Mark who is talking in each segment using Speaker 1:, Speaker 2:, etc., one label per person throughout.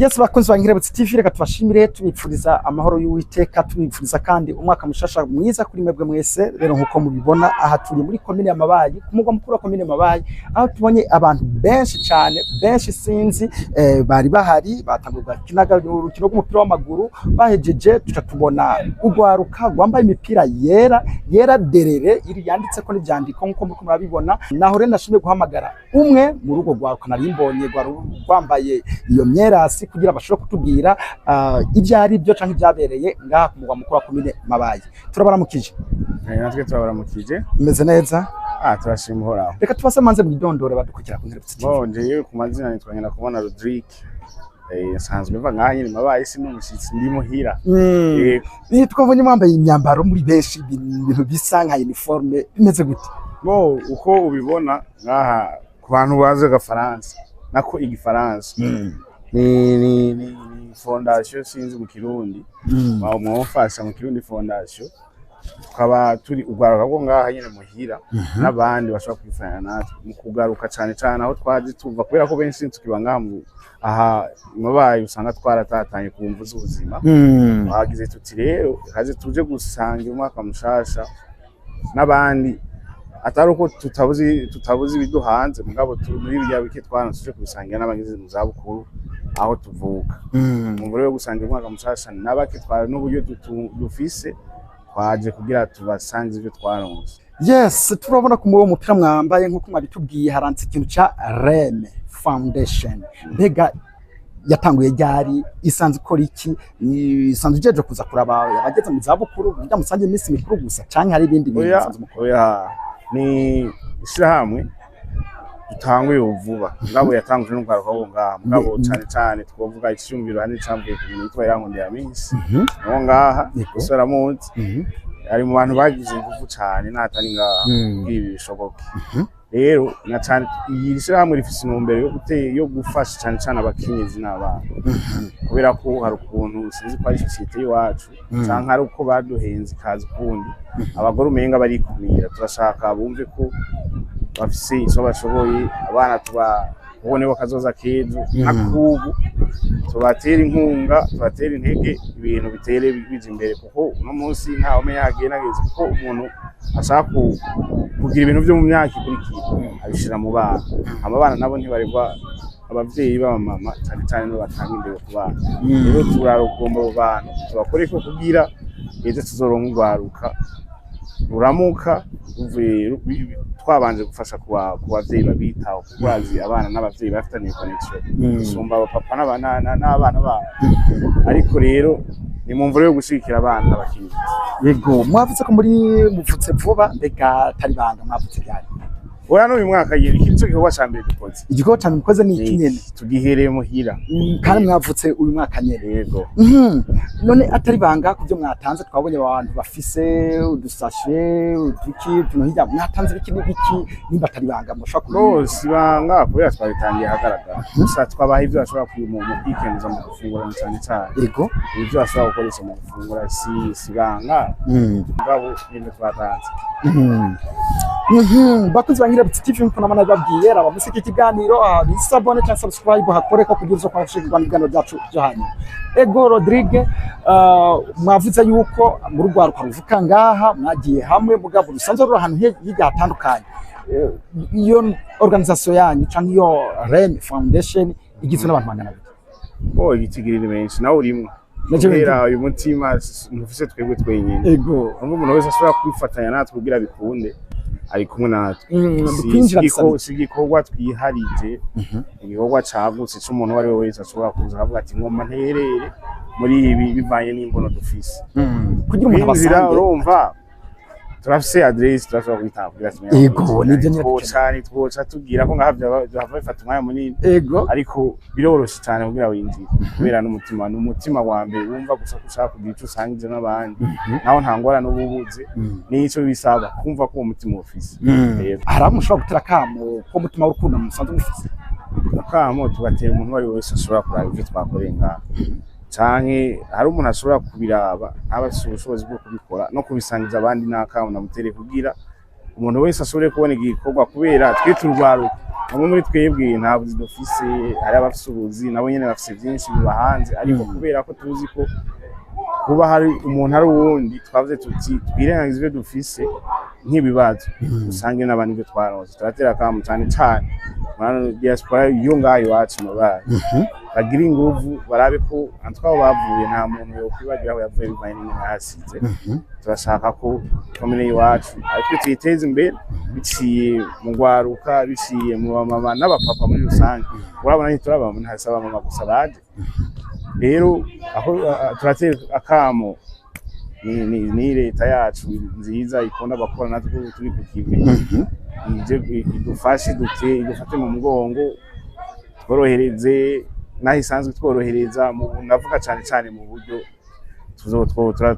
Speaker 1: Yes, bakunzi ba Nkirebutse TV, reka tubashimire, tubipfuriza amahoro y'Uwiteka, tubipfuriza kandi umwaka mushasha mwiza kuri mwebwe mwese. Rero nkuko mubibona, aha turi muri komine ya Mabayi, ku mugwa mukuru wa komine Mabayi, aho tubonye abantu benshi cyane, benshi sinzi, bari bahari batanguye gukinaga urukino rw'umupira w'amaguru. Bahejeje tuca tubona urwaruka rwambaye imipira yera yera derere, iri yanditseko n'ivyandiko nkuko muriko murabibona. Naho rero nashimye guhamagara umwe muri urwo rwaruka nari mbonye rwambaye iyo myerasi kugira bashobore kutubwira ibyo ari byo canke ibyabereye ngaha ku mugwa mukuru wa komine Mabayi. Turabaramukije.
Speaker 2: Natwe turabaramukije.
Speaker 1: Meze neza?
Speaker 2: Ah, turashima Uhoraho.
Speaker 1: Reka tubase manze mwidondore badukurikira ku Nkirebutse TV.
Speaker 2: Bon, jewe ku mazina nitwa Nyinakubona Rodrigue. Nsanzwe mva ngaha nyene Mabayi, si n'umushitsi, ndi muhira. Yego.
Speaker 1: Ni twabonye mwambaye imyambaro muri benshi, ibintu bisa nka uniforme, bimeze gute?
Speaker 2: Bo, uko ubibona ngaha, ku bantu bazi agafaransa, nako igifaransa, ni fondation, sinzi mu Kirundi. Mwofasha mu Kirundi fondation. Tukaba turi urwaruka rwo ngaha nyene muhira n'abandi bashobora kwifatanya natwe mu kugaruka cane cane aho twaje tuva, kubera ko benshi tukiba ngaha mu aha Mabayi usanga twaratatanye ku mvu z'ubuzima. Twagize tuti rero kaze tuje gusangira umwaka mushasha n'abandi, atari uko tutabuze ibiduhanze, mugabo muri birya bike twaronse tuje kubisangira n'abageze mu zabukuru aho tuvuka. Mu buryo bwo gusangira umwaka mushasha n'abake twara n'uburyo dufise, twaje kugira tubasangize ibyo twaronse.
Speaker 1: Yes, turabona ku muwo mupira mwambaye, nkuko mwabitubwiye, haranditse ikintu ca Reme Foundation. Mbega yatanguye ryari? Isanzwe ikora iki? Isanzwe ijeje kuza kuraba abageze mu zabukuru kugira musange iminsi mikuru gusa, canke hari ibindi bintu
Speaker 2: Oya.
Speaker 1: musanzwe mukora?
Speaker 2: Oya, ni ishirahamwe dutanguye vuba, mugabo yatanguje n'urwaruka rwo ngaha, mugabo cane cane twovuga iciyumviro hanini cavuye ku muntu yitwa Irankundira Minsi niwo ngaha. Usaramuzi, ari mu bantu bagize ingufu cane n'ahatari ngaha kugira ibi bishoboke. Rero na cane iyi shirahamwe rifise intumbero yo gufasha cane cane abakenyezi n'abana, kubera ko hari ukuntu, sinzi ko ari société y'iwacu canke ari uko baduhenze ikaza ukundi, abagore umenga barikumira. Turashaka bumve ko bafise ico bashoboye, abana tuba ubu nibo kazoza k'ejo n'akubu. Tubatera inkunga, tubatera intege, ibintu bitere bija imbere, kuko uno munsi ntawe umenya hagenda ageze, kuko umuntu ashaka kugira ibintu vyo mu myaka ikurikira abishira mu bana. Aba bana nabo ntibaregwa abavyeyi b'abamama, cane cane nibo batanga indero ku bana. Rero turarugomba abo bantu tubakoreko kugira ejo tuzoronke urwaruka ruramuka ruvuye twabanje gufasha ku bavyeyi babitaho, kuko urazi abana n'abavyeyi bafitaniye connection gusumba abapapa n'abana babo. Ariko rero ni mu mvura yo gushigikira abana n'abakenyezi.
Speaker 1: Yego, mwavuze ko muri muvutse vuba. Mbega atari banga, mwavutse ryari?
Speaker 2: Oya, n'uyu mwaka nyene iki nico gikorwa ca mbere dukoze.
Speaker 1: Igikorwa cane mukoze ni iki nyene?
Speaker 2: Tugihereye muhira.
Speaker 1: Kandi mwavutse uyu mwaka nyene?
Speaker 2: Yego.
Speaker 1: None atari banga, ku byo mwatanze, twabonye abantu bafise udusashe, uduki, utuntu hirya, mwatanze biki n'ibiki? Nimba atari banga mushobora
Speaker 2: No, si banga kubera twabitangiye ahagaragara, gusa twabaha ivyo bashobora mu kwikenuza mu gufungura cane cane. Ibyo bashobora gukoresha mu gufungura, si banga, mugabo n'ibyo twatanze.
Speaker 1: Bakunzi ba Nkirebutse TV, nkuko nama nabibabwiye, raba musi iki kiganiro s'abonner cyangwa subscribe, hakore ko kugira uzo kwashikirwa n'ibiganiro byacu byo hanyuma. Ego Rodrigue, mwavuze yuko mu rugwaruka ruvuka ngaha mwagiye hamwe, mugabo rusanzwe ruri ahantu hirya hatandukanye. Iyo organisation yanyu cyangwa iyo REM Foundation igizwe n'abantu bangana gute?
Speaker 2: Oh, igitigiri ni benshi, nawe urimwo.
Speaker 1: Naje.
Speaker 2: Kubera uyu mutima ntufise twebwe twenyine. Urumva, umuntu wese ashobora kwifatanya natwe kugira bikunde ari kumwe natwe.
Speaker 1: Kwinjira
Speaker 2: Si
Speaker 1: bisaba
Speaker 2: si igikorwa twiharije, igikorwa cagutse c'umuntu uwo ari we wese ashobora kuza akavuga ati ngomba nterere muri ibi bivanye n'imbono dufise.
Speaker 1: Kugira umuntu
Speaker 2: Kwinjira,
Speaker 1: abasange.
Speaker 2: urumva turafise adresse, turashobora kuyitanga kugira tumenye.
Speaker 1: Ego, nivyo nyene.
Speaker 2: Twoca nitwoca tubwira ko ngaha vyahava bifata umwanya munini. Ariko biroroshe cyane kugira winjire, kubera n'umutima ni umutima wa mbere wumva gusa ko ushaka kugira ico usangije n'abandi, naho nta ngorane uba ubuze n'ico bisaba kumva ko uwo mutima ufise. Yego.
Speaker 1: Hari abo mushobora gutera akamo ko mutima w'urukundo musanzwe mufise?
Speaker 2: Akamo tugatera umuntu uwo ari we wese ashobora kuraba ivyo twakoreye ngaha, canke hari umuntu ashobora kubiraba ntaba afise ubushobozi bwo kubikora no kubisangiza abandi, n'akamo namutere kugira Umuntu wese ashobore kubona igikorwa, kubera twe turwaruka, bamwe muri twebwe nta buzi dufise. Hari abafise ubuzi, nabo nyene bafise vyinshi biba hanze, ariko kubera ko tuzi ko kuba hari umuntu ari uwundi, twavuze tuti twirengagize ivyo dufise nk'ibibazo, usange n'abandi ivyo twaronse. Turatera akamu cane cane muri diaspora yo ngaho iwacu Mabayi, bagira inguvu, barabe ko antwabo bavuye, nta muntu yokwibagira aho yavuye bivanye n'ingene yahasize. Turashaka ko komine y'iwacu aritwe tuyiteza imbere biciye mu rwaruka, biciye mu bamama n'abapapa muri rusange. Urabona ntituraba ntihasi abamama gusa baje. Rero aho turatera akamo ni leta yacu nziza ikunda abakora, natwe turi ku kivi, ije idufashe, dute idufate mu mugongo, tworohereze naho isanzwe tworohereza mu, ndavuga cane cane mu buryo.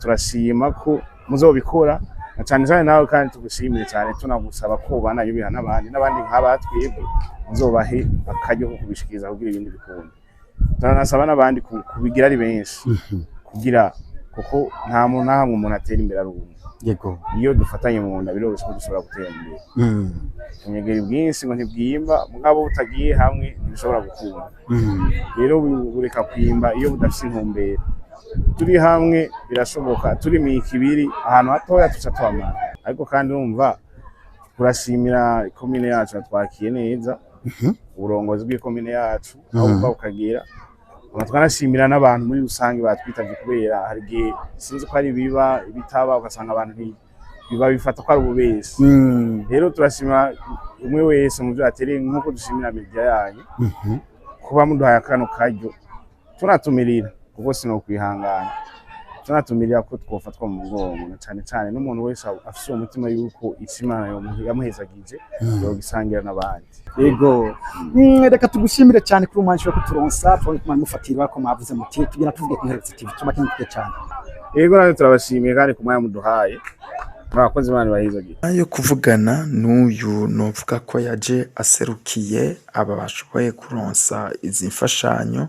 Speaker 2: Turashima ko muzobikora, na cane cane nawe kandi tugushimire cane, tunagusaba ko ubandanya ubiha n'abandi n'abandi nk'abatwebwe, muzobahe akaryo ko kubishikiriza kugira ibindi bikunde. Turanasaba n'abandi kubigira ari benshi, kugira kuko nta muntu, nta hamwe umuntu atera imbere ari umwe. Iyo dufatanye mu nda biroroshye ko dushobora gutera imbere. Ubunyegeri bwinshi ngo ntibwimba, mugabo butagiye hamwe ntibishobora gukunda. Rero bureka kwimba iyo budafise intumbero. Turi hamwe birashoboka, turi mu ikibiri ahantu hatoya tuca tuhamara. Ariko kandi urumva, turashimira ikomine yacu yatwakiye neza, uburongozi bw'ikomine yacu aho buva bukagera. Hama twanashimira n'abantu muri rusange batwitavye, kubera hari igihe sinzi ko ari biba ibitaba, ugasanga abantu biba bifata ko ari ububesi. Rero turashima umwe wese mu vyo atereye, nk'uko dushimira media yanyu kuba muduhaye akano karyo. Tunatumirira, kuko sinokwihangana, tunatumirira ko twofatwa mu mugongo, na cane cane n'umuntu wese afise uwo mutima yuko ico Imana yamuhezagije yogisangira n'abandi.
Speaker 1: Yego. Reka tugushimire cyane kuri umwanya wo kuturonsa, twari kumara mufatira ko mwavuze muti tugira tuvuge ku Nkerebutsi TV, tubakengurukiye cyane.
Speaker 2: Yego, natwe turabashimiye kandi ku mwanya muduhaye. Murakoze, Imana ibahezagire.
Speaker 3: Yo kuvugana n'uyu novuga ko yaje aserukiye aba bashoboye kuronsa izi mfashanyo,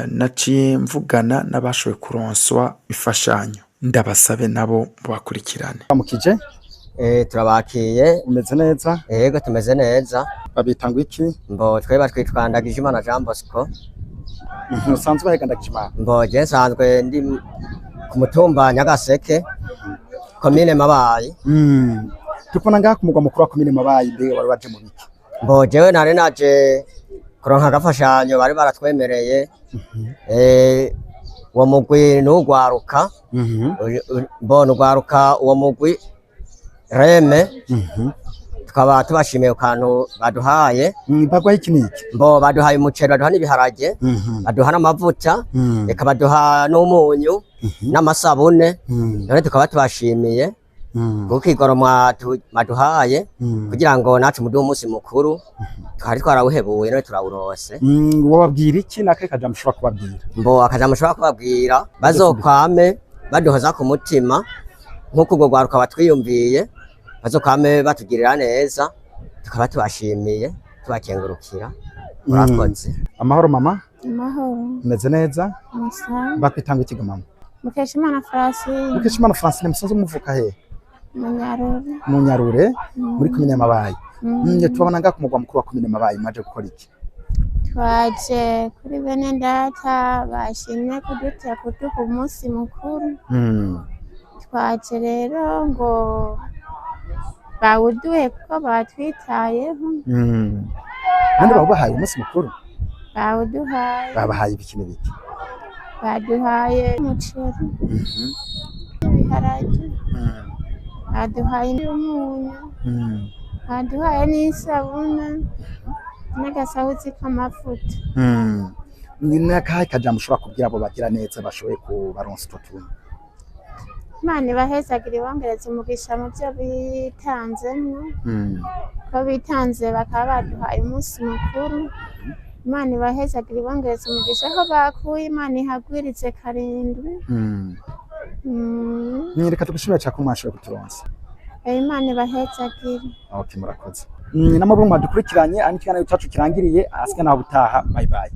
Speaker 3: naciye mvugana n'abashoboye kuronswa imfashanyo, ndabasabe nabo mubakurikirane.
Speaker 1: Bamukije.
Speaker 4: Turabakiye.
Speaker 1: Umeze neza?
Speaker 4: Yego, tumeze neza.
Speaker 1: Babita ngo iki?
Speaker 4: Mbo tweba twitwa Ndagijimana Jean Bosco.
Speaker 1: Usanzwe bahega Ndagijimana?
Speaker 4: Mbo je nsanzwe ndi ku mutumba Nyagaseke, komine Mabayi.
Speaker 1: Tukubona ngaha ku mugwa mukuru wa komine Mabayi, mbega wari waje mu biki?
Speaker 4: Mbo jewe nari naje kuronka agafashanyo bari baratwemereye. Uwo mugwi n'ugwaruka. Mbo n'ugwaruka, uwo mugwi reme, tukaba tubashimiye ku kantu baduhaye.
Speaker 1: Bagwaye iki n'iki?
Speaker 4: Mbo baduhaye umuceri, baduha n'ibiharage, baduha n'amavuta, reka baduha n'umunyu n'amasabune. None tukaba tubashimiye kuko igoro mwaduhaye kugira ngo natwe muduhe umunsi mukuru twari twarawuhebuye, none turawurose.
Speaker 1: Wababwira iki nakahe kajambo ushobora kubabwira?
Speaker 4: Mbo akajambo ushobora kubabwira, bazokwame baduhoza ku mutima nk'uko urwo rwaruka batwiyumviye, bazokwame batugirira neza. Tukaba tubashimiye, tubakengurukira. Murakoze.
Speaker 1: Amahoro mama.
Speaker 5: Amahoro.
Speaker 1: Umeze neza?
Speaker 5: Musa.
Speaker 1: Bakwita ngo iki ga mama?
Speaker 5: Mukeshimana Francine.
Speaker 1: Mukeshimana Francine, musanzwe muvuka he?
Speaker 5: Munyarure.
Speaker 1: Mu Nyarure, muri komine Mabayi. Tubabona ngaha ku mugwa mukuru wa komine Mabayi, mwaje gukora iki?
Speaker 5: Twaje kuri bene data bashimye kudutera kuduha umunsi mukuru. Twaje rero ngo bawuduhe kuko batwitayeho.
Speaker 1: None bawubahaye umunsi mukuru?
Speaker 5: Bawuduhaye.
Speaker 1: Babahaye ibiki n'ibiki?
Speaker 5: Baduhaye umuceri, ibiharage, baduhaye n'umunyu, baduhaye n'isabune n'agasahuzi k'amavuta.
Speaker 1: Ni nakahe kajambo ushobora kubwira abo bagira neza bashoboye kubaronsa utwo tuntu?
Speaker 5: Imana ibahezagire, ibongereze umugisha mu byo bitanzemwo, ko bitanze bakaba baduhaye umunsi mukuru. Imana ibahezagire, ibongereze umugisha aho bakuye, Imana ihagwirize karindwi.
Speaker 1: Reka tugushimire cyane ko mwashoboye kuturonsa.
Speaker 5: Imana ibahezagire.
Speaker 1: Okay, murakoze. Namwe mwadukurikiranye, aho ikiganiro cyacu kirangiriye, ahasigaye naho ubutaha. Bye bye.